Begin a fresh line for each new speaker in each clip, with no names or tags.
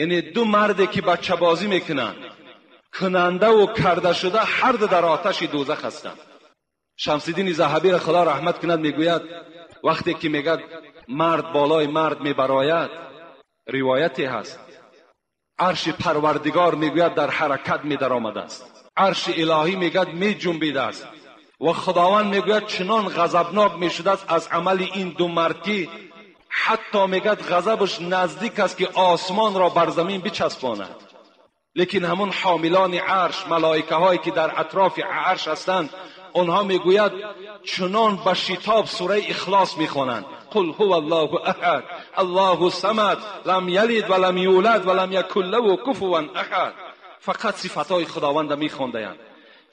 Яъне ду марде ки бачабозӣ мекунанд, кунанда ва карда шуда ҳар ду дар оташи дӯзах ҳастанд. Шамсиддини Заҳабиро Худо раҳмат кунад, мегӯяд вақте ки мегӯяд мард болои мард мебарояд, ривояте ҳаст, арши Парвардигор мегӯяд дар ҳаракат медаромадааст, арши илоҳӣ мегӯяд меҷунбидааст ва Худованд мегӯяд чунон ғазабнок мешудааст аз амали ин ду мард ки ҳатто мегӯяд ғазабаш наздик аст ки осмонро бар замин бичаспонад. Лекин ҳамон ҳомилони арш, малоикаҳое ки дар атрофи арш ҳастанд, онҳо мегӯяд чунон ба шитоб сураи Ихлос мехонанд: қул ҳува Аллоҳу аҳад, Аллоҳу самад, лам ялид ва лам юлад ва лам якун лаҳу куфуван аҳад. Фақат сифатҳои Худованда мехондаянд.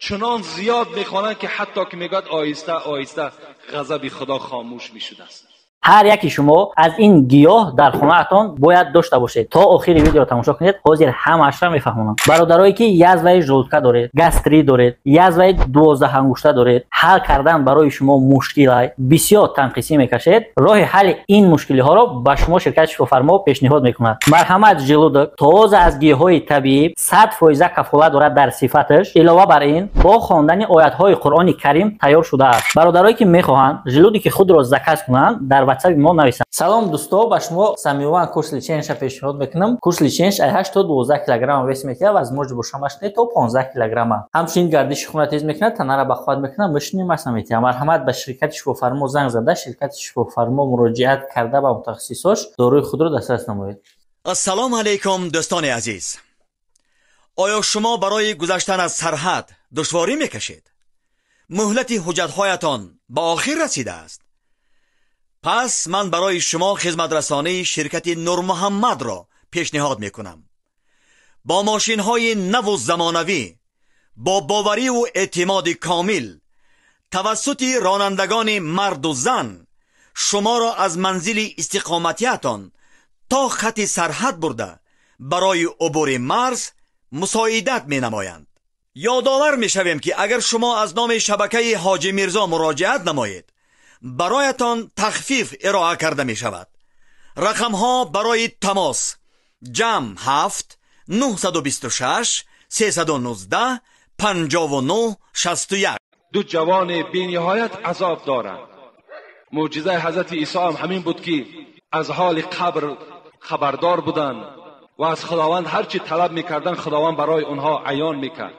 Чунон зиёд мехонанд ки ҳатто ки мегӯяд оҳиста оҳиста ғазаби Худо хомӯш мешудааст.
Ҳар яки шумо аз ин гиёҳ дар хонаатон бояд дошта бошед. То охири видеоро тамошо кунед, ҳозир ҳамаашро мефаҳмонам. Бародарое ки язваи желудка доред, гастрит доред, язваи 12 ангушта доред, ҳал кардан барои шумо мушкилай, бисёр танқисӣ мекашед, роҳи ҳалли ин мушкилиҳоро ба шумо ширкати Шифофармо пешниҳод мекунад. Марҳамат Желудок тоза аз гиёҳҳои табиӣ, 100 фоиза кафолат дорад дар сифаташ. Илова бар ин, бо хондани оятҳои Қуръони Карим тайёр шудааст. Бародарое ки мехоҳанд желудоки худро заказ кунанд, дар ватсапи мо нависанд. Салом, дӯсто, ба шумо Самиюан курс леченияша пешниҳод мекунам. Курс леченияш ай 8 то 12 килограмма вес метиҳад, возможно бошамаш не то 15 килограмма. Ҳамчунин гардиши хуна тез мекунад, танара бақувват мекунад, мышечный масса метиҳад. Марҳамат, ба ширкати Шифофармо занг зада, ширкати Шифофармо муроҷиат карда, ба мутахассисош доруи худро дастрас намоед.
Ассалому алайкум, дӯстони азиз! Оё шумо барои гузаштан аз сарҳад душворӣ мекашед? Муҳлати ҳуҷҷатҳоятон ба охир расидааст? Пас ман барои шумо хизматрасонии ширкати Нурмуҳаммадро пешниҳод мекунам. Бо мошинҳои наву замонавӣ, бо бовариву эътимоди комил, тавассути ронандагони марду зан шуморо аз манзили истиқоматиятон то хати сарҳад бурда, барои убури марз мусоидат менамоянд. Ёдовар мешавем, ки агар шумо аз номи шабакаи Ҳоҷӣ Мирзо муроҷиат намоед, бароятон тахфиф ироа карда мешавад. Рақамҳо барои тамос: +7 926 319 59 61.
Ду ҷавони бениҳоят азоб доранд. Мӯъҷизаи ҳазрати Исо ҳам ҳамин буд, ки аз ҳоли қабр хабардор буданд ва аз Худованд ҳар чӣ талаб мекарданд, Худованд барои онҳо аён мекард.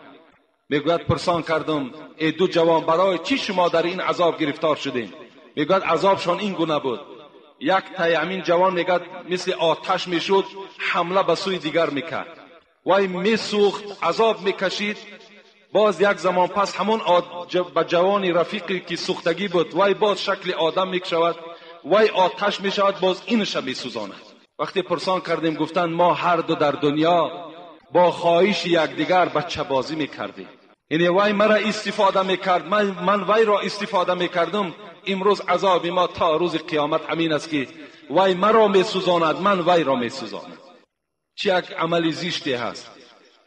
Мегӯяд, пурсон кардум: «Э ду ҷавон, барои чӣ шумо дар ин азоб гирифтор шудем?» Мегӯяд, азобшон ин гуна буд: як таи ҳамин ҷавон, мегӯяд, мисли оташ мешуд, ҳамла ба сӯи дигар мекард, вай месӯхт, азоб мекашид. Боз як замон пас ҳамон ба ҷавони рафиқе ки сӯхтагӣ буд, вай боз шакли одам мешавад, вай оташ мешавад, боз инша месӯзонад. Вақте пурсон кардем, гуфтанд: «Мо ҳар ду дар дунё бо хоҳиши якдигар бачабозӣ мекардем, яъне вай мара истифода мекард, ман вайро истифода мекардам. Имрӯз азоби мо то рӯзи қиёмат ҳамин аст, ки вай маро месӯзонад, ман вайро месӯзонам». Чӣ як амали зиште ҳаст!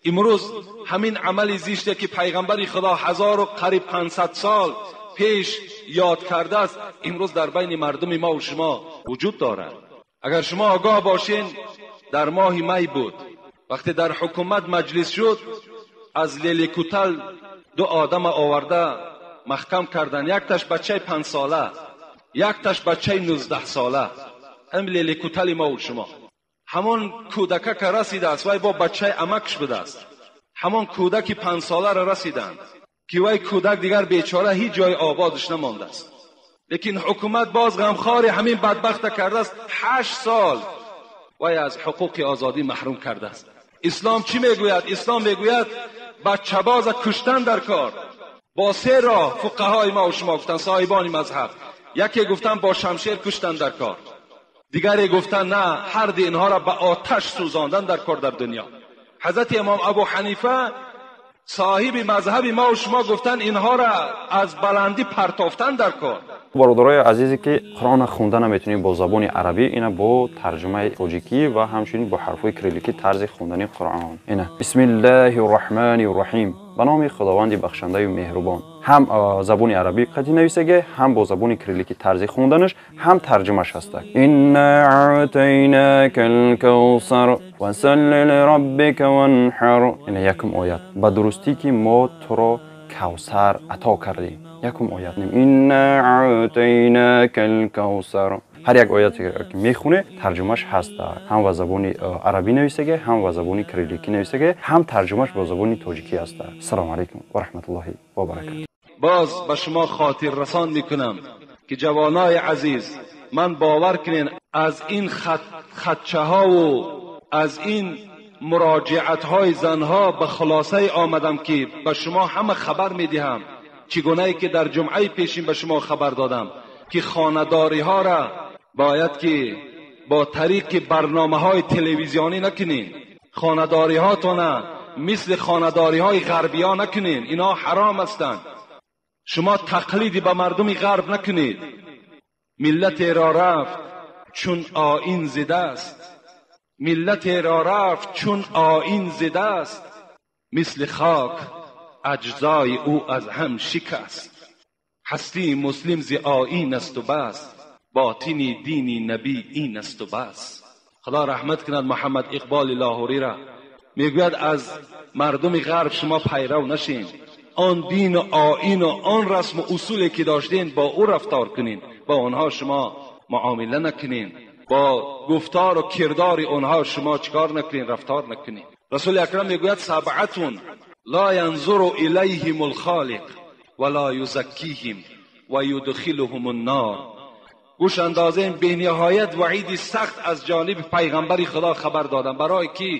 Имрӯз ҳамин амали зиште ки пайғамбари Худо ҳазору қариб 500 сол пеш ёд кардааст, имрӯз дар байни мардуми мо ва шумо вуҷуд дорад. Агар шумо огоҳ бошен, дар моҳи май буд, вақте дар ҳукумат маҷлис шуд, аз Лелекутал ду одама оварда маҳкам карданд: якташ бачаи 5сола, якташ бачаи 19сола. Ҳам Лелекутали мо ва шумо. Ҳамон кӯдака ка расидааст, вай бо бачаи амакш будааст. Ҳамон кӯдаки 5соларо расиданд, ки вай кӯдак дигар бечора ҳеҷ ҷои ободаш намондааст. Лекин ҳукумат боз ғамхори ҳамин бадбахта кардааст, 8 сол вай аз ҳуқуқи озодӣ маҳрум кардааст. Ислом чӣ мегӯяд? Ислом мегӯяд, бачабоза куштан дар кор бо се роҳ. Фуқаҳои мо шумо гуфтан, соҳибони мазҳаб: яке гуфтан, бо шамшер куштан дар кор, дигаре гуфтан, на, ҳарди инҳоро ба оташ сӯзондан дар кор дар дунё. Ҳазрати имом Абу Ҳанифа, соҳиби мазҳаби мо шумо, гуфтан, инҳоро аз баландӣ партофтан дар кор.
Бародарои азизе, ки Қуръонро хонда наметавонед бо забони арабӣ, ина бо тарҷумаи тоҷикӣ ва ҳамчунин бо ҳарфҳои кирилликӣ тарзи хондани Қуръон. Ина: Бисмиллаҳи рраҳмани рраҳим. Ба номи Худованди бахшандаю меҳрубон. Ҳам забони арабӣ қатъи нависаге, ҳам бо забони кирилликӣ тарзи хонданаш, ҳам тарҷумаш ҳаста. Инна аътайнакал кавсар фасалли лираббика ванҳар. Ина якум оят. Ба дурустӣ ки мо туро кавсар ато кардем. Якум оят. Инна аътайнакал кавсар. Ҳар як ояте ки мехоне, тарҷумаш ҳаст. Ҳам ба забони арабӣ нависаге, ҳам ба забони кирилликӣ нависаге, ҳам тарҷумаш ба забони тоҷикӣ ҳаст. Ассалому алайкум ва раҳматуллоҳи ва баракатуҳ.
Боз ба шумо хотиррасон мекунам ки ҷавонои азиз, ман бовар кунед, аз ин хатчаҳову аз ин муроҷиатҳои занҳо ба хулосае омадам ки ба шумо ҳама хабар медиҳам, чӣ гунае ки дар ҷумъаи пешин ба шумо хабар додам ки хонадориҳоро бояд ки бо тариқи барномаҳои телевизионӣ накунед, хонадориҳотона мисли хонадориҳои ғарбиҳо накунед, инҳо ҳаром ҳастанд. Шумо тақлиди ба мардуми ғарб накунед. Миллатеро рафт чун оин зидааст, миллатеро рафт чун оин зидааст, мисли хок аҷзои ӯ аз ҳам шикаст. Ҳастии муслим зи оин асту бас, ботини дини набӣ ин асту бас. Худо раҳмат кунад Муҳаммад Иқболи Лоҳуриро. Мегӯяд аз мардуми ғарб шумо пайрав нашин, он дину оину он расму усуле ки доштин бо ӯ рафтор кунин, бо онҳо шумо муомила накунин, бо гуфтору кирдори онҳо шумо чикор накунин, рафтор накунин. Расули акрам мегӯяд сабъатун ла янзуру илайҳим алхолиқ ва ла юзаккиҳим ва юдхилуҳум аннор. Гӯш андозем, бениҳоят ваиди сахт аз ҷониби пайғамбари Худо хабар додам. Барои ки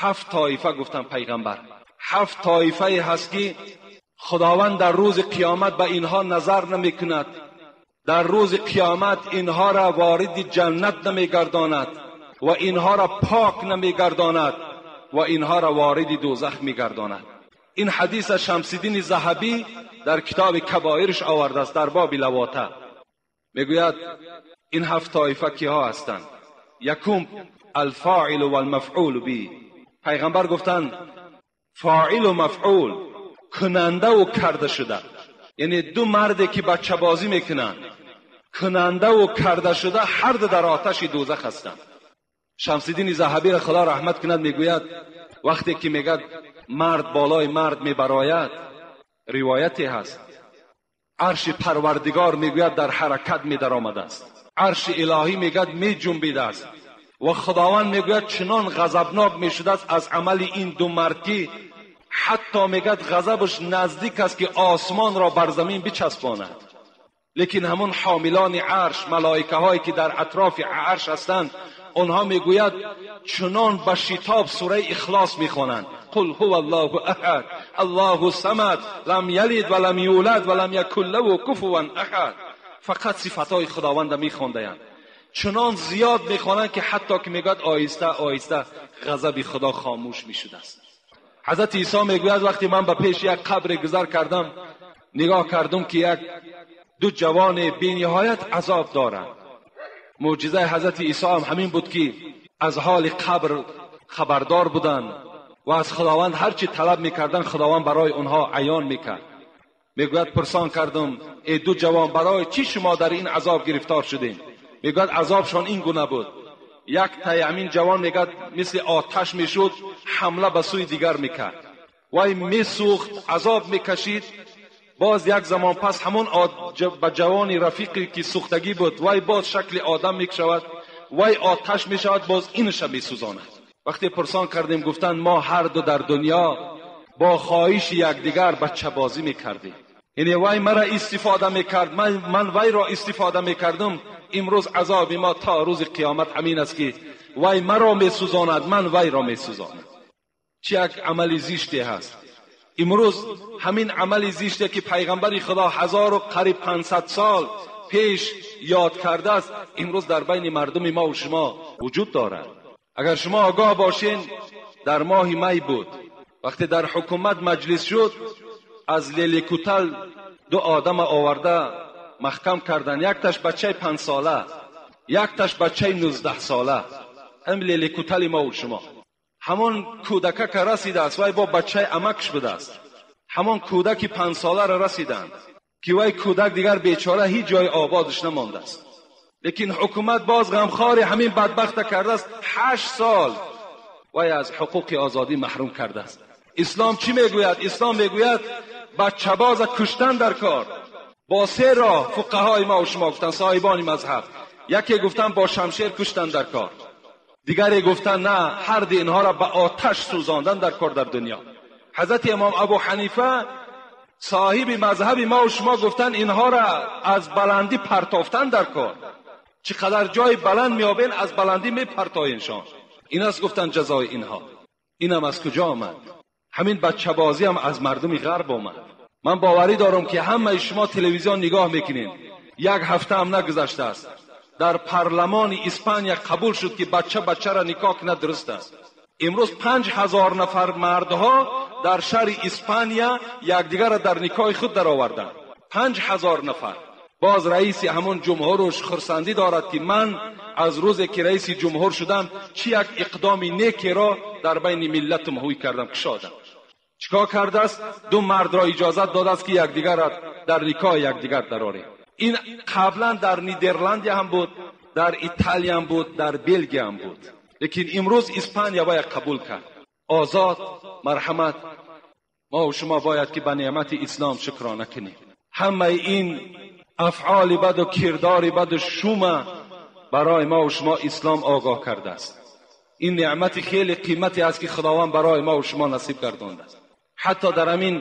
ҳафт тоифа гуфтам пайғамбар, ҳафт тоифае ҳаст ки Худованд дар рӯзи қиёмат ба инҳо назар намекунад, дар рӯзи қиёмат инҳоро вориди ҷаннат намегардонад ва инҳоро пок намегардонад ва инҳоро вориди дӯзах мегардонад. Ин ҳадис аз Шамсиддини Заҳабӣ дар китоби Кабоирш овардааст дар боби лавота. Мегӯяд ин ҳафт тоифа киҳо ҳастанд? Якум алфоилу валмафъулу би. Пайғамбар гуфтанд фоилу мафъул, кунандаву карда шуда, яъне ду марде ки бачабозӣ мекунанд, кунандаву карда шуда, ҳар ду дар оташи дӯзах ҳастанд. Шамсиддини Заҳабиро Худо раҳмат кунад мегӯяд вақте ки мегӯяд мард болои мард мебарояд, ривояте ҳаст, арши Парвардигор мегӯяд дар ҳаракат медаромадааст, арши илоҳӣ мегӯяд меҷунбидааст ва Худованд мегӯяд чунон ғазабнок мешудааст аз амали ин ду мард ки ҳатто мегӯяд ғазабаш наздик аст ки осмонро бар замин бичаспонад. Лекин ҳамон ҳомилони арш, малоикаҳое ки дар атрофи арш ҳастанд, онҳо мегӯяд чунон ба шитоб сураи Ихлос мехонанд: қул ҳува аллоҳу аҳад, аллоҳу самад, лам ялид ва лам юлад ва лам якун лаҳу куфуван аҳад. Фақат сифатҳои Худованда мехондаянд. Чунон зиёд мехонанд ки ҳатто ки мегӯяд оҳиста оҳиста ғазаби Худо хомӯш мешудааст. Ҳазрати Исо мегӯяд вақте ман ба пеши як қабре гузар кардам, нигоҳ кардам ки як ду ҷавоне бениҳоят азоб доранд. Мӯъҷизаи ҳазрати Исо ҳам ҳамин буд ки аз ҳоли қабр хабардор буданд ва аз Худованд ҳар чӣ талаб мекарданд, Худованд барои онҳо аён мекард. Мегӯяд пурсон кардам: эй ду ҷавон, барои чӣ шумо дар ин азоб гирифтор шудем? Мегӯяд азобшон ин гуна буд. Як таи ҳамин ҷавон мегӯяд мисли оташ мешуд, ҳамла ба сӯи дигар мекард, вай месӯхт, азоб мекашид. Боз як замон пас ҳамон ба ҷавони рафиқе ки сӯхтагӣ буд, вай боз шакли одам мекушавад, вай оташ мешавад, боз инша месӯзонад. Вақте пурсон кардем, гуфтанд мо ҳар ду дар дунё бо хоҳиши якдигар бачабозӣ мекардем. Яъне вай мара истифода мекард, ман вайро истифода мекардам. Имрӯз азоби мо то рӯзи қиёмат ҳамин аст ки вай маро месӯзонад, ман вайро месӯзонам. Чӣ як амали зиште ҳаст. Имрӯз ҳамин амали зиште ки пайғамбари Худо 1500 сол пеш ёд кардааст, имрӯз дар байни мардуми мо ва шумо вуҷуд дорад. Агар шумо огоҳ бошед, дар моҳи май буд, вақте дар ҳукумат маҷлис шуд, аз Лелекутал ду одама оварда маҳкам карданд. Якташ бачаи 5 сола, якташ бачаи 19 сола. Ҳам Лелекутали мо ва шумо. Ҳамон кӯдака ка расидааст, вай бо бачаи амакш будааст. ҳамон кӯдаки панҷсоларо расиданд ки вай кӯдак дигар бечора ҳеҷ ҷои ободаш намондааст. Лекин ҳукумат боз ғамхори ҳамин бадбахта кардааст, 8 сол вай аз ҳуқуқи озодӣ маҳрум кардааст. Ислом чӣ мегӯяд? Ислом мегӯяд бачабоза куштан дар кор. Бо се роҳ фуқаҳои ма ва шумо гуфтанд, соҳибони мазҳаб. Яке гуфтанд бо шамшер куштан дар кор, дигаре гуфтанд на, ҳар ди инҳоро ба оташ сӯзондан дар кор дар дунё. Ҳазрати имом Абу Ҳанифа соҳиби мазҳаби ма ва шумо гуфтанд инҳоро аз баландӣ партофтан дар кор. Чӣ қадар ҷои баланд меёбен, аз баландӣ мепартоеншон. Ин аст гуфтанд ҷазои инҳо. Инам аз куҷо омад? Ҳамин бачабозӣ ҳам аз мардуми ғарб омад. Ман боварӣ дорам ки ҳамаи шумо телевизион нигоҳ мекунед. Як ҳафта ҳам нагузаштааст, дар парлумони Испания қабул шуд ки бача бачаро никоҳ кунад дуруст аст. Имрӯз 5000 нафар мардҳо дар шаҳри Испания якдигарро дар никоҳи худ дароварданд. 5000 нафар. Боз раиси ҳамон ҷумҳурш хурсандӣ дорад ки ман аз рӯзе ки раиси ҷумҳур шудам чӣ як иқдоми некеро дар байни миллатам ҳуй кардам, кушодам. Чикор кардааст? Ду мардро иҷозат додааст ки якдигарро дар никоҳи якдигар дарорем. Ин қаблан дар Нидерландия ҳам буд, дар Италия ҳам буд, дар Белгия ҳам буд. Лекин имрӯз Испания бояд қабул кард. Озод, марҳамат. Мо ва шумо бояд ки ба неъмати ислом шукрона кунем. Ҳамаи ин афъоли баду кирдори баду шума барои мо ва шумо ислом огоҳ кардааст. Ин неъмати хеле қимате аст ки Худованд барои мо ва шумо насиб гардондааст. Ҳатто дар ҳамин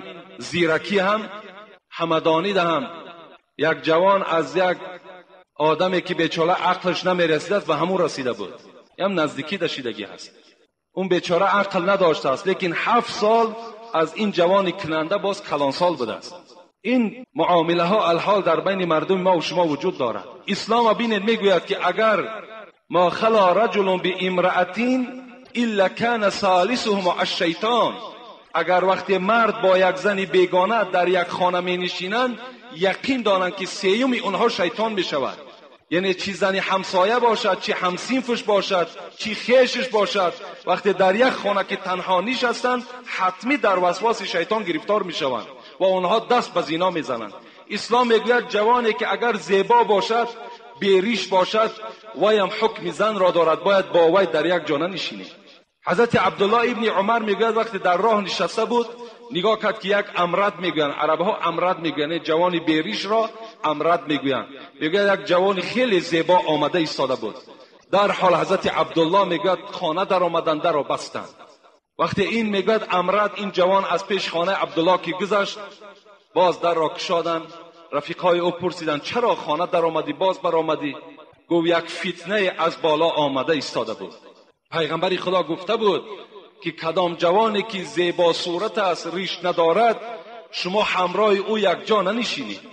зиракӣ ҳам, ҳамадонида ҳам як ҷавон аз як одаме ки бечора ақлаш намерасидааст ба ҳамун расида буд. Ям наздикӣ дашидагӣ ҳаст. Он бечора ақл надоштааст, лекин 7 сол аз ин ҷавони кунанда боз калонсол будааст. Ин муомилаҳо алҳол дар байни мардуми мо ва шумо вуҷуд дорад. Ислом бинед мегӯяд ки агар ма хала раҷулун биимраатин илла кана салисуҳума ашшайтон, агар вақте мард бо як зани бегона дар як хона менишинанд, яқин донанд ки сеюми онҳо шайтон мешавад. Яъне чӣ зани ҳамсоя бошад, чӣ ҳамсинфш бошад, чӣ хешш бошад, вақте дар як хона ки танҳо нишастанд, ҳатмӣ дар васваси шайтон гирифтор мешаванд ва онҳо даст ба зино мезананд. Ислом мегӯяд ҷавоне ки агар зебо бошад, бериш бошад, вайам ҳукми занро дорад, бояд бо вай дар як ҷо нанишинед. Ҳазрати Абдуллоҳ ибни Умар мегӯяд вақте дар роҳ нишаста буд, нигоҳ кард ки як амрад мегӯянд, арабҳо амрад мегӯянд, ҷавони беришро амрад мегӯянд. Мегӯяд як ҷавони хеле зебо омада истода буд. Дар ҳол ҳазрати Абдуллоҳ мегӯяд хона даромаданд, дарро бастанд. Вақте ин мегӯяд амрад, ин ҷавон аз пеши хонаи Абдуллоҳ ки гузашт, боз дарро кушоданд. Рафиқҳои ӯ пурсиданд чаро хона даромадӣ, боз баромадӣ? Гуфт як фитнае аз боло омада истода буд. Пайғамбари Худо гуфта буд ки кадом ҷавоне ки зебо сурат аст, риш надорад, шумо ҳамроҳи ӯ якҷо нанишинед.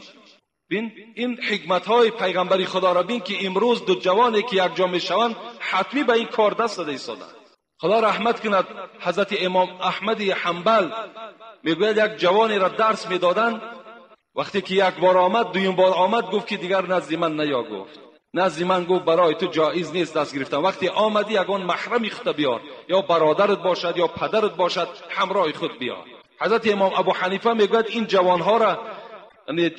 Бин ин ҳикматҳои пайғамбари Худоро бин ки имрӯз ду ҷавоне ки якҷо мешаванд ҳатмӣ ба ин кор даст зада истоданд. Худо раҳмат кунад ҳазрати имом Аҳмади Ҳанбал мегӯяд як ҷавонеро дарс медоданд, вақте ки як бор омад, дуюм бор омад, гуфт ки дигар назди ман наё. Гуфт назди ман, гуфт барои ту ҷоиз нест даст гирифтан. Вақте омадӣ ягон маҳрами худро биёр, ё бародарат бошад ё падарат бошад, ҳамроҳи худ биёр. Ҳазрати имом Абу Ҳанифа мегӯяд ин ҷавонҳоро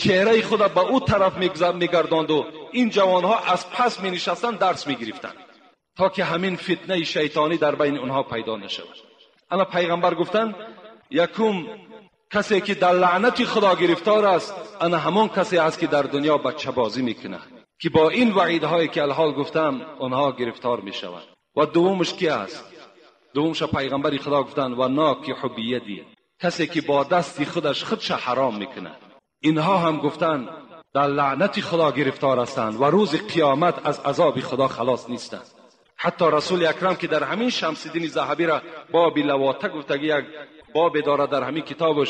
чеҳраи худро ба ӯ тараф мегардонду ин ҷавонҳо аз пас менишастанд, дарс мегирифтанд, то ки ҳамин фитнаи шайтонӣ дар байни онҳо пайдо нашавад. Ана пайғамбар гуфтанд якум касе ки дар лаънати Худо гирифтор аст, ана ҳамон касе аст ки дар дунё бачабозӣ мекунад, ки бо ин ваъидҳое ки алҳол гуфтам онҳо гирифтор мешаванд. Ва дуввумаш ки аст? Дуввумша пайғамбари Худо гуфтанд ва нокиҳу бияди, касе ки бо дасти худаш худша ҳаром мекунад. Инҳо ҳам гуфтанд дар лаънати Худо гирифтор ҳастанд ва рӯзи қиёмат аз азоби Худо халос нестанд. Ҳатто Расули Акрам ки дар ҳамин Шамсиддини Заҳабиро боби лавота гуфтагӣ як бобе дорад дар ҳамин китобаш,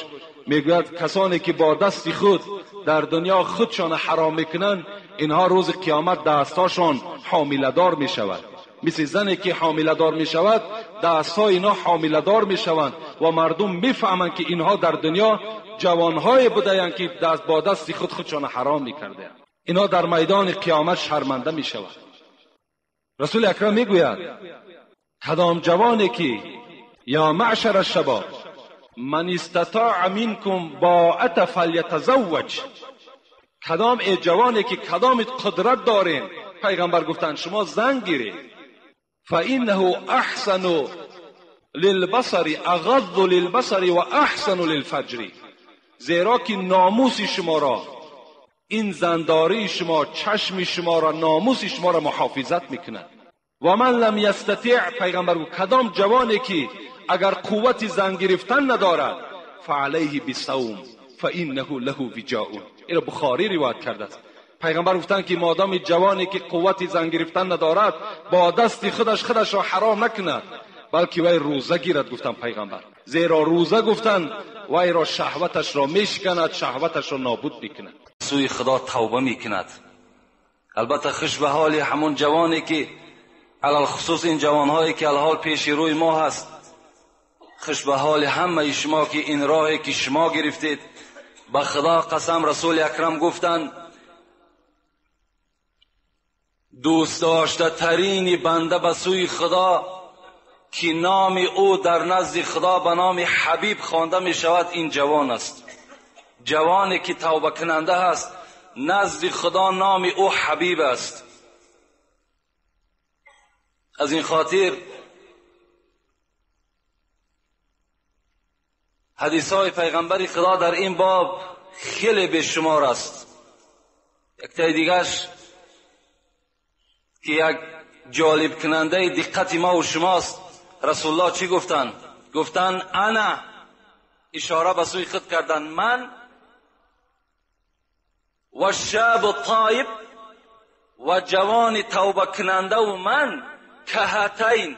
мегӯяд касоне ки бо дасти худ дар дунё худшонро ҳаром мекунанд, инҳо рӯзи қиёмат дастҳошон ҳомиладор мешавад. Мисли зане ки ҳомиладор мешавад, дастҳои инҳо ҳомиладор мешаванд ва мардум мефаҳманд ки инҳо дар дунё ҷавонҳое будаанд ки бо дасти худ худшонро ҳаром мекардаанд. Инҳо дар майдони қиёмат шарманда мешаванд. Расули Акрам мегӯяд кадом ҷавоне ки ё маъшара шабоб, من استطاع منکم باءة فلیتزوج. کدام ای جوانی که کدام قدرت دارین، پیغمبر گفتند شما زن گیرید. فانه احسن للبصر، اغض للبصر و احسن للفجر. زیرا که ناموس شما را، این زنداری شما، چشم شما را، ناموس شما را محافظت میکند. و من لم یستطیع، پیغمبر گفت کدام جوانی که اگر قوت زن گرفتن ندارد، فعلیه بالصوم فانه له وجاء. این را بخاری روایت کرده است. پیغمبر گفتند که مادام جوانی که قوت زن گرفتن ندارد با دست خودش خودش را حرام نکند، بلکه وی روزه گیرد. گفتند پیغمبر، زیرا روزه گفتند وی را شهوتش را میشکند، شهوتش را نابود میکند،
سوی خدا توبه میکند. البته خوش به حال همون جوانی که علی‌الخصوص این جوانهایی که الحال پیش روی ما هست، خوش به حال همه شما که این راهی که شما گرفتید. به خدا قسم رسول اکرم گفتند دوست داشته ترین بنده به سوی خدا که نام او در نزد خدا به نام حبیب خوانده می شود این جوان است. جوانی که توبه کننده است نزد خدا نام او حبیب است. از این خاطر حدیث های پیغمبر خدا در این باب خیلی بیشمار است. یک تای دیگرش که یک جالب کننده دقت ما و شماست، رسول الله چی گفتن؟ گفتن انا، اشاره به سوی خود کردن، من و شاب الطایب و جوان توبه کننده و من کهتین،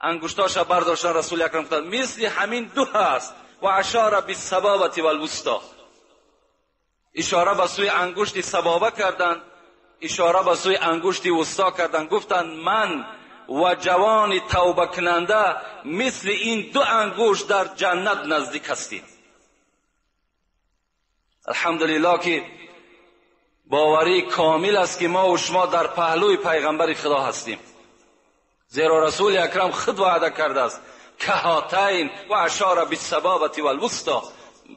انگشتاش برداشتن رسول اکرم گفتن مثل همین دو هست. و اشاره بالسبابة والوسطی، اشاره به سوی انگشت سبابه کردن، اشاره به سوی انگشت وسطا کردن، گفتن من و جوان توبه کننده مثل این دو انگشت در جنت نزدیک هستیم. الحمدلله که باوری کامل است که ما و شما در پهلوی پیغمبر خدا هستیم، زیرا رسول اکرم خود وعده کرده است کهاتین و اشاره بالسبابة والوسطی.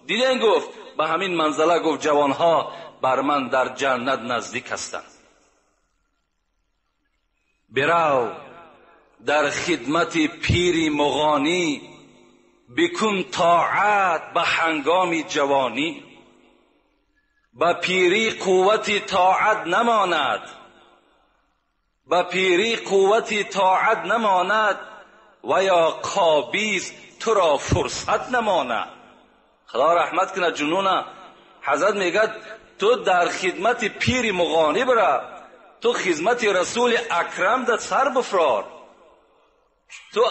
دیدین گفت به همین منزله، گفت جوانها بر من در جنت نزدیک هستند. برو در خدمت پیر مغانی، بکن طاعت به هنگام جوانی. به پیری قوت طاعت نماند، به پیری قوت طاعت نماند و یا قابیز تو را فرصت نماند. خدا رحمت کنه جنونه، حضرت میگه تو در خدمت پیر مغانی برا، تو خدمت رسول اکرم در سر بفرار، تو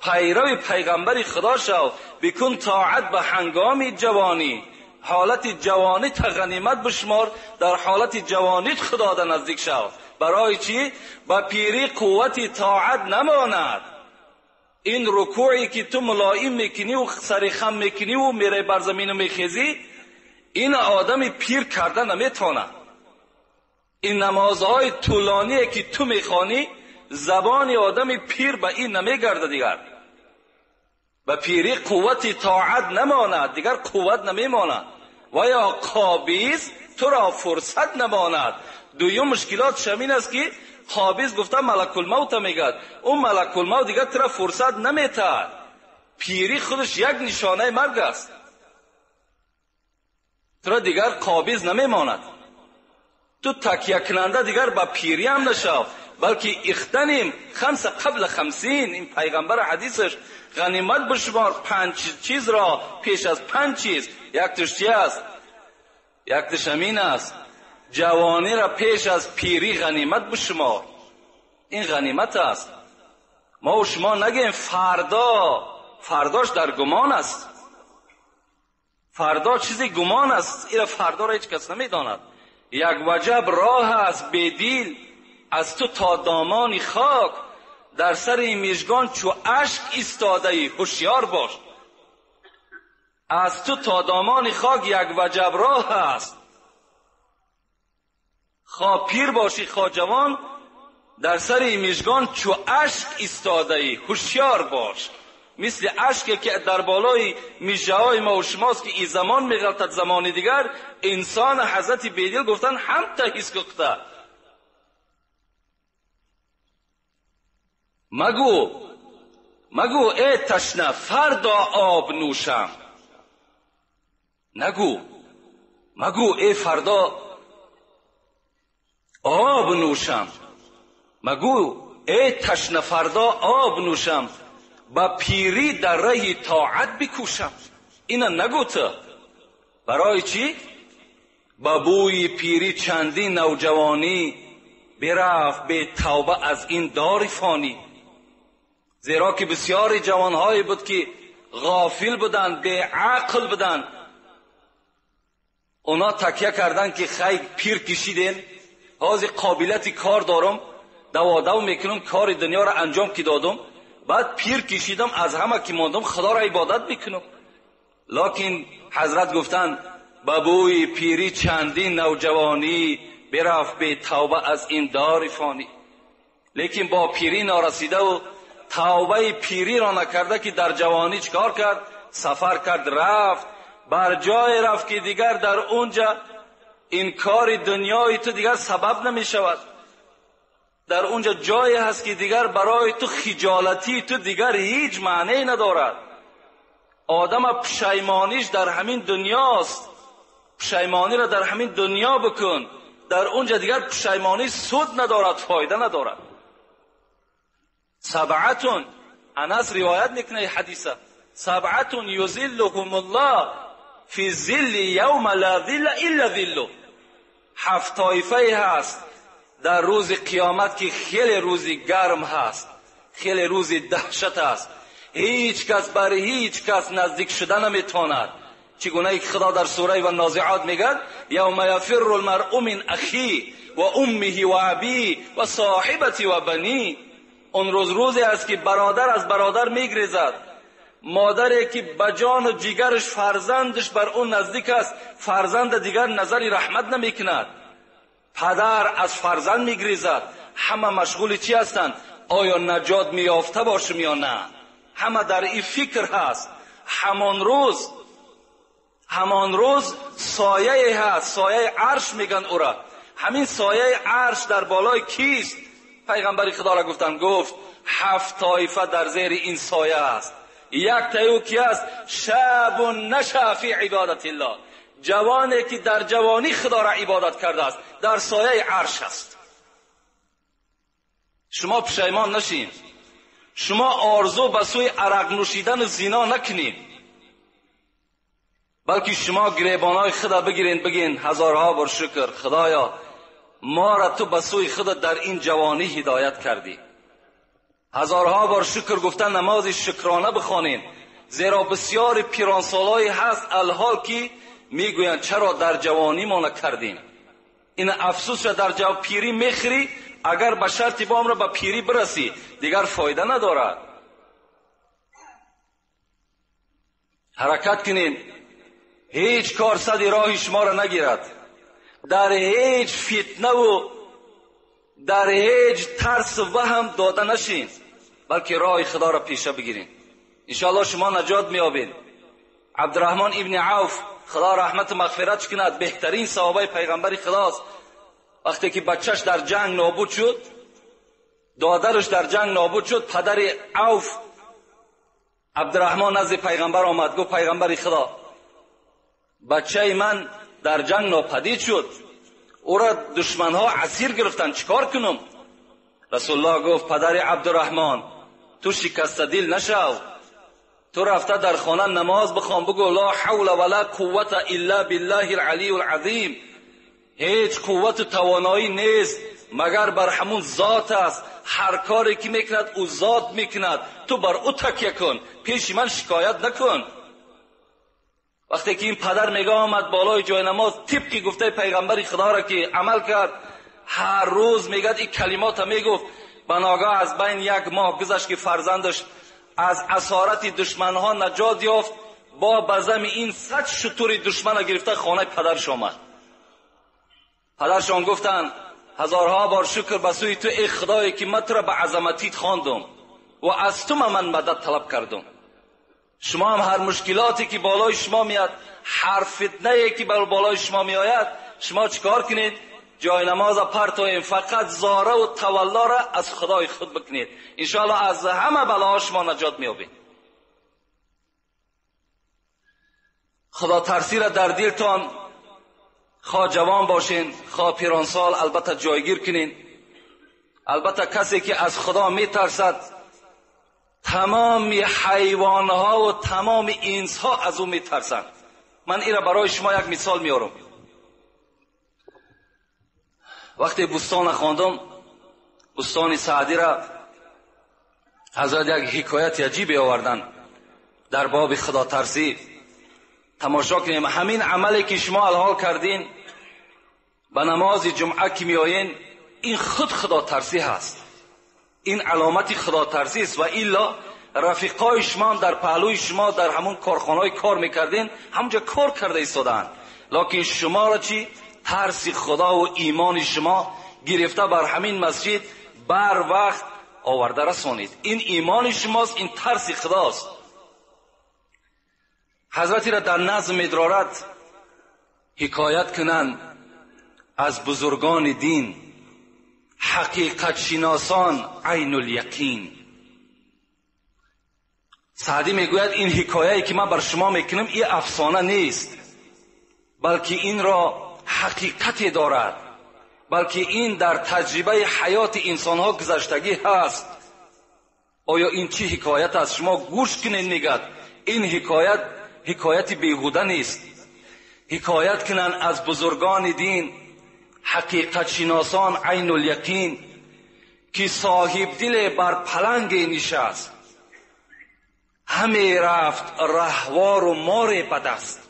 پیرو پیغمبر خدا شو، بکن طاعت به هنگام جوانی. حالت جوانی تا غنیمت بشمار، در حالت جوانیت خدا در نزدیک شو. برای چی؟ با پیری قوت طاعت نماند. این رکوعی که تو ملایم میکنی و سر خم میکنی و میره بر زمین و میخیزی، این آدم پیر کرده نمیتونه. این نمازهای طولانی که تو میخوانی، زبان آدم پیر به این نمیگرده دیگر. به پیری قوت طاعت نماند، دیگر قوت نمیماند. و یا قابیز تو را فرصت نماند. دویم مشکلات شمین است که قابیز گفته ملک الموت میگد، اون ملک الموت دیگر تو را فرصت نمیتد. پیری خودش یک نشانه مرگ است، تو را دیگر قابیز نمیماند. تو تکیه کننده دیگر به پیری هم نشو، بلکه اختنیم خمس قبل خمسین. این پیغمبر حدیثش غنیمت بشمار 5 چیز را پیش از 5 چیز. یک تش چی است؟ یک تش امین است، جوانی را پیش از پیری غنیمت بشمار. این غنیمت است. ما و شما نگیم فردا، فرداش در گمان است، فردا چیزی گمان است، این فردا را هیچ کس نمیداند. یک وجب راه است بیدیل از تو تا دامان خاک، در سر میژگان چو اشک ایستاده ای هوشیار باش. از تو تا دامان خاک یک وجب راه است، خواه پیر باشی خواه جوان، در سر میژگان چو اشک ایستاده ای هوشیار باش. مثل اشکی که در بالای میژه‌های ما و شماست که این زمان میغلطد زمان دیگر، انسان حضرت بیدل گفتن هم تهیس کخته. مگو ای تشنه فردا آب نوشم، نگو مگو ای فردا آب نوشم، مگو ای تشنه فردا آب نوشم، با پیری در ره طاعت بکوشم. اینا نگو تو. برای چی؟ با بوی پیری چندی نوجوانی برفت به توبه از این دار فانی. زیرا که بسیاری جوانهایی بود که غافل بودند، به عقل بودند، اونا تکیه کردن که خیلی پیر کشیدین، حاضر قابلیت کار دارم، دو میکنم، کار دنیا را انجام که دادم، بعد پیر کشیدم، از همه که ماندم خدا را عبادت میکنم. لکن حضرت گفتند بابوی پیری چندین نوجوانی برفت به توبه از این دار فانی. لیکن با پیری نارسیده و توبه پیری را نکرده که در جوانی چکار کرد؟ سفر کرد، رفت بر جای رفت که دیگر در اونجا این کار دنیای تو دیگر سبب نمی شود. در اونجا جایی هست که دیگر برای تو خجالتی تو دیگر هیچ معنی ندارد. آدم پشیمانیش در همین دنیاست، پشیمانی را در همین دنیا بکن، در اونجا دیگر پشیمانی سود ندارد، فایده ندارد. سبعتون، انس روایت میکنه حدیثه، سبعتون یذلهم الله فی ظل یوم لا ظل الا ظله. هفت طایفه هست در روز قیامت که خیلی روزی گرم هست، خیلی روزی دهشت هست، هیچ کس بر هیچ کس نزدیک شده نمیتواند. چگونه که خدا در سوره و نازعات میگد یوم یفر المرء من اخیه و امه و ابیه و صاحبته و بنیه. اون روز روزی است که برادر از برادر میگریزد، مادری که به جان و جگرش فرزندش بر اون نزدیک است، فرزند دیگر نظر رحمت نمیکند، پدر از فرزند میگریزد. همه مشغول چی هستند؟ آیا نجات میافته باشم یا نه؟ همه در این فکر هست. همان روز سایه هست، سایه عرش میگن او را. همین سایه عرش در بالای کیست؟ پیغمبر خدا را گفتن، گفت هفت طایفه در زیر این سایه است. یک تایو کی است؟ شاب نشأ فی عبادت الله، جوانی که در جوانی خدا را عبادت کرده است، در سایه عرش است. شما پشیمان نشین، شما آرزو به سوی عرق نوشیدن و زنا نکنین، بلکه شما گریبانای خدا بگیرین، بگین هزارها بار شکر خدایا ما را تو به سوی خدا در این جوانی هدایت کردی. هزارها بار شکر گفتن، نماز شکرانه بخوانین، زیرا بسیار پیرانسالایی هست الحال که میگویند چرا در جوانی ما نکردیم. این افسوس را در جو پیری میخری، اگر به شرط بام را به پیری برسی دیگر فایده ندارد. حرکت کنین، هیچ کار صد راه شما را نگیرد، در هیچ فتنه و در هیچ ترس و وهم داده نشین، بلکه راه خدا را پیشه بگیرین. انشاءالله شما نجات میابین. عبدالرحمن ابن عوف خدا رحمت و مغفرت کند، بهترین صحابه پیغمبر خداست. وقتی که بچهش در جنگ نابود شد، دادرش در جنگ نابود شد، پدر عوف عبدالرحمن نزد پیغمبر آمد، گفت پیغمبر خدا بچه من در جنگ ناپدید شد، او را دشمنها اسیر گرفتن، چیکار کنم؟ رسول الله گفت پدر عبدالرحمن تو شکسته دل نشو، تو رفته در خانه نماز بخوان، بگو لا حول ولا قوت الا بالله العلی العظیم. هیچ قوت و توانایی نیست مگر بر همون ذات است، هر کاری که میکند او ذات میکند، تو بر او تکیه کن، پیش من شکایت نکن. وقتی که این پدر میگه آمد بالای جای نماز، طبقی گفته پیغمبر خدا را که عمل کرد، هر روز میگه این کلمات میگفت. بناگاه از بین یک ماه گذشت که فرزندش از اسارت دشمنها نجات یافت، با بزم این 100 شتر دشمن گرفته خانه پدرش آمد. پدرشان گفتند هزارها بار شکر به سوی تو ای خدایی که من تو را به عظمتیت خواندم و از تو من مدد طلب کردم. شما هم هر مشکلاتی که بالای شما میاد، هر فتنه که بر بالای شما میآید، شما چیکار کنید؟ جای نماز پرتوین، فقط زاره و تولا را از خدای خود بکنید، انشاءالله از همه بلاها شما نجات میابید. خدا ترسی را در دلتان، خواه جوان باشین خواه پیرانسال، البته جایگیر کنین. البته کسی که از خدا میترسد تمام حیوانها و تمام انسها از او میترسند. من این را برای شما یک مثال میارم. وقتی بستان خواندم، بستان سعدی را حضرت یک حکایت عجیبی آوردن در باب خدا ترسی. تماشا کنیم همین عملی که شما الحال کردین، به نماز جمعه که میآیین، این خود خدا ترسی هست، این علامت خدا ترسی است. و الا رفیقای شما در پهلوی شما در همون کارخانه‌های کار میکردین، همونجا کار کرده ایستادند، لکن شما را چی؟ ترس خدا و ایمان شما گرفته بر همین مسجد بر وقت آورده رسانید. این ایمان شماست، این ترس خداست. حضرتی را در نظم ادرارت حکایت کنند از بزرگان دین، حقیقت شناسان عین الیقین. سعدی میگوید این حکایه‌ای که من بر شما میکنم این افسانه نیست، بلکه این را حقیقتی دارد، بلکه این در تجربه حیات انسانها گذشتگی هست. آیا این چی حکایت است؟ شما گوش کنید. میگد این حکایت حکایت بیهوده نیست. حکایت کنند از بزرگان دین، حقیقت شناسان عین الیقین، که صاحب دل بر پلنگ نشست، همی رفت رهوار و مار به دست.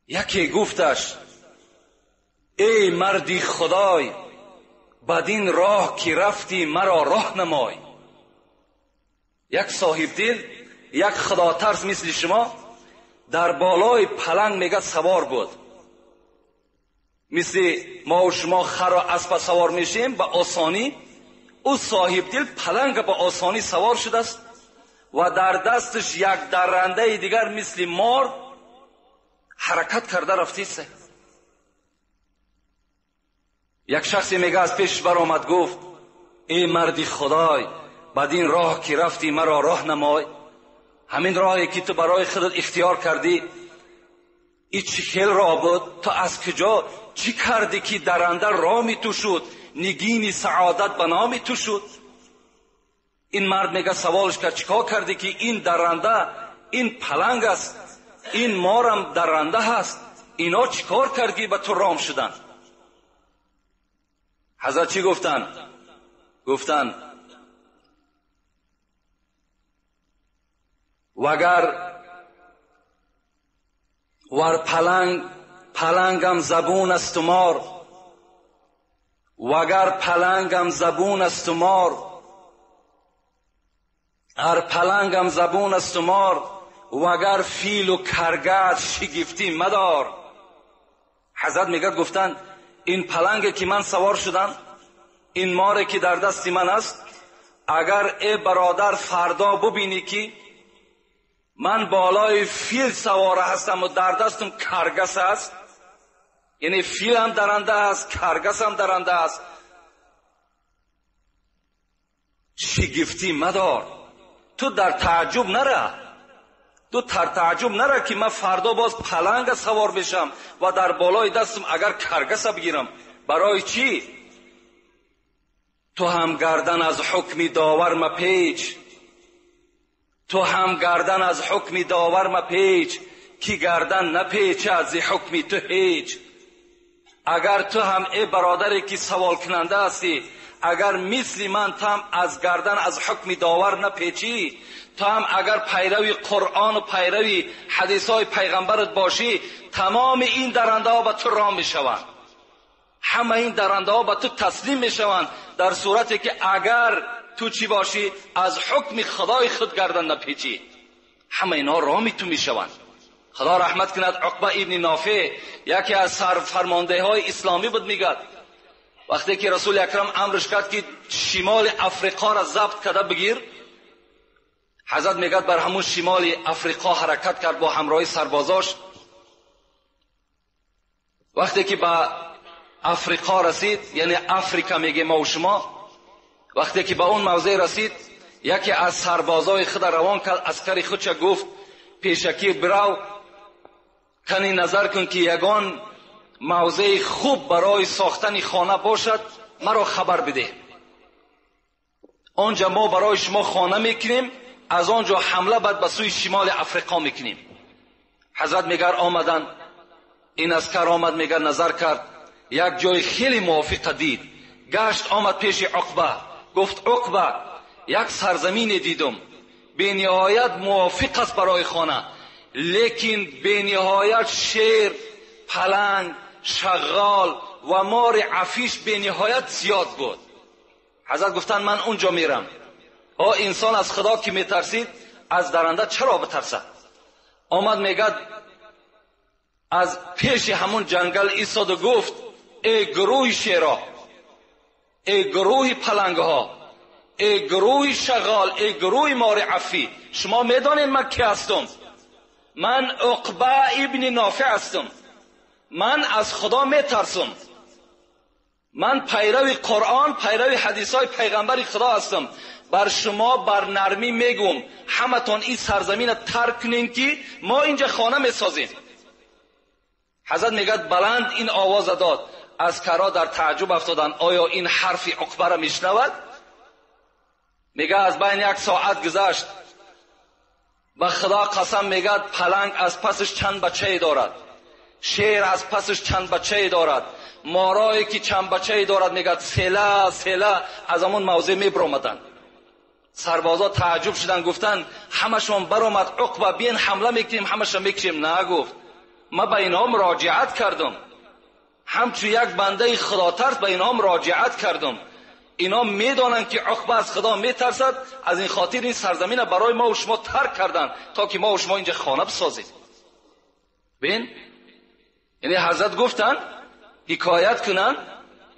یکی گفتش ای مردی خدای، بدین راه که رفتی مرا راه نمای. یک صاحب دل، یک خدا ترس مثل شما در بالای پلنگ میگه سوار بود. مثل ما و شما خر و اسب سوار میشیم به آسانی، او صاحب دل پلنگ به آسانی سوار شده است و در دستش یک درنده دیگر مثل مار حرکت کرده رفته است. یک شخصی میگه از پیش برآمد گفت ای مردی خدای، بدین راه که رفتی مرا راه نمای. همین راهی که تو برای خودت اختیار کردی، ای چی خیل راه بود؟ تو از کجا چی کردی که درنده رامی تو شد، نگین سعادت به نامی تو شد؟ این مرد میگه سوالش کرد چیکار کردی که این درنده، این پلنگ است، این مارم درنده هست، اینا چیکار کردی به تو رام شدن؟ حضرت چی گفتن؟ گفتن وگر ور پلنگ پلنگم زبون است و مار، وگر پلنگم زبون است و مار، هر پلنگم زبون است و مار، وگر فیل و کرگد شگفتی مدار. حضرت میگه گفتن این پلنگ که من سوار شدم، این ماره که در دست من است، اگر ای برادر فردا ببینی که من بالای فیل سواره هستم و در دستم کرگس است، یعنی فیل هم درنده است، کرگس هم درنده است، شگفتی مدار. تو در تعجب نره، تو در تعجب نره که من فردا باز پلنگ سوار بشم و در بالای دستم اگر کرگس بگیرم. برای چی؟ تو هم گردن از حکم داور مپیچ، تو هم گردن از حکم داور مپیچ، کی گردن نپیچه از حکم تو هیچ. اگر تو هم ای برادری که سوال کننده هستی، اگر مثل من تو هم از گردن از حکم داور نپیچی، تو هم اگر پیروی قرآن و پیروی حدیث های پیغمبرت باشی، تمام این درنده ها به تو رام میشوند، همه این درنده ها به تو تسلیم میشوند، در صورتی که اگر تو چی باشی؟ از حکم خدای خود گردن نپیچی، همه اینها رامی تو میشوند. خدا رحمت کند عقبه ابن نافع، یکی از سرفرمانده های اسلامی بود، میگد وقتی که رسول اکرم امرش کرد که شمال افریقا را ضبط کرده بگیر، ҳазрат мегӯяд бар ҳамун шимоли Африқо ҳаракат кард бо ҳамроҳи сарбозош. Вақте ки ба Африқо расид, яъне Африка мегӯем мо шумо, вақте ки ба он мавзеъ расид, яке аз сарбозои худ равон кард, аскари худша гуфт пешакӣ бирав, кани назар кун ки ягон мавзеи хуб барои сохтани хона бошад, маро хабар бидеҳ. Онҷа мо барои шумо хона мекунем, аз он ҷо ҳамла баъд ба сӯи шимоли Африқо мекунем. Ҳазрат мегар омадан, ин аскар омад, мегар назар кард, як ҷои хеле мувофиқа дид. Гашт омад пеши Уқба, гуфт Уқба, як сарзамине дидум, бениҳоят мувофиқ аст барои хона, лекин бениҳоят шер, паланг, шағғол ва мори афиш бениҳоят зиёд буд. Ҳазрат гуфтанд ман унҷо мерам. О инсон аз Худо ки метарсид, аз даранда чаро битарсад? Омад мегӯяд аз пеши ҳамун ҷангал истоду гуфт эй гурӯҳи шеро, эй гурӯҳи палангҳо, эй гурӯҳи шағол, эй гурӯҳи мори афӣ, шумо медонед ман ки ҳастам? Ман Уқба ибни Нофеъ ҳастам. Ман аз Худо метарсам. Ман пайрави Қуръон, пайрави ҳадисҳои пайғамбари Худо ҳастам. Бар шумо бар нармӣ мегӯм, ҳаматон ин сарзаминро тарк кунем ки мо инҷа хона месозем. Ҳазрат мегӯяд баланд ин овоза дод. Аскарҳо дар таъҷуб афтоданд, оё ин ҳарфи Уқбаро мешунавад? Мегӯяд аз байни як соат гузашт, ба Худо қасам мегӯяд паланг аз пасаш чанд бачае дорад, шер аз пасаш чанд бачае дорад, морое ки чанд бачае дорад, мегӯяд села села аз ҳамон мавзеъ мебаромаданд. Сарбозо таъҷуб шуданд, гуфтанд ҳамашон баромад, Уқба биен ҳамла мекунем, ҳамаша мекушем. На, гуфт, ман ба инҳо муроҷиат кардам, ҳамчун як бандаи худотарс ба инҳо муроҷиат кардам. Инҳо медонанд ки Уқба аз Худо метарсад, аз ин хотир ин сарзаминро барои мо шумо тарк карданд то ки мо шумо инҷа хона бисозем. Бин, яъне ҳазрат гуфтанд ҳикоят кунанд,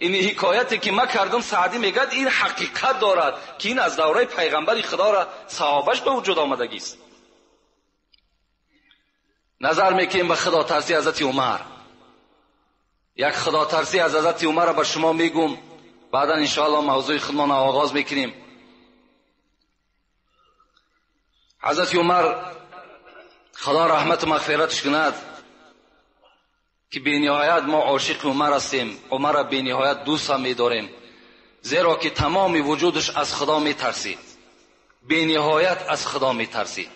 ин ҳикояте ки ман кардам, Саъдӣ мегӯяд ин ҳақиқат дорад ки ин аз давраи пайғамбари Худоро саҳобаш ба вуҷуд омадагист. Назар мекунем ба худотарсии ҳазрати Умар. Як худотарсӣ аз ҳазрати Умарро ба шумо мегӯм, баъдан иншоаллоҳ мавзӯи худмонро оғоз мекунем. Ҳазрати Умар Худо раҳмату мағфираташ кунад ки бениҳоят мо ошиқи Умар ҳастем, Умарро бениҳоят дӯст ҳам медорем, зеро ки тамоми вуҷудаш аз Худо метарсид, бениҳоят аз Худо метарсид.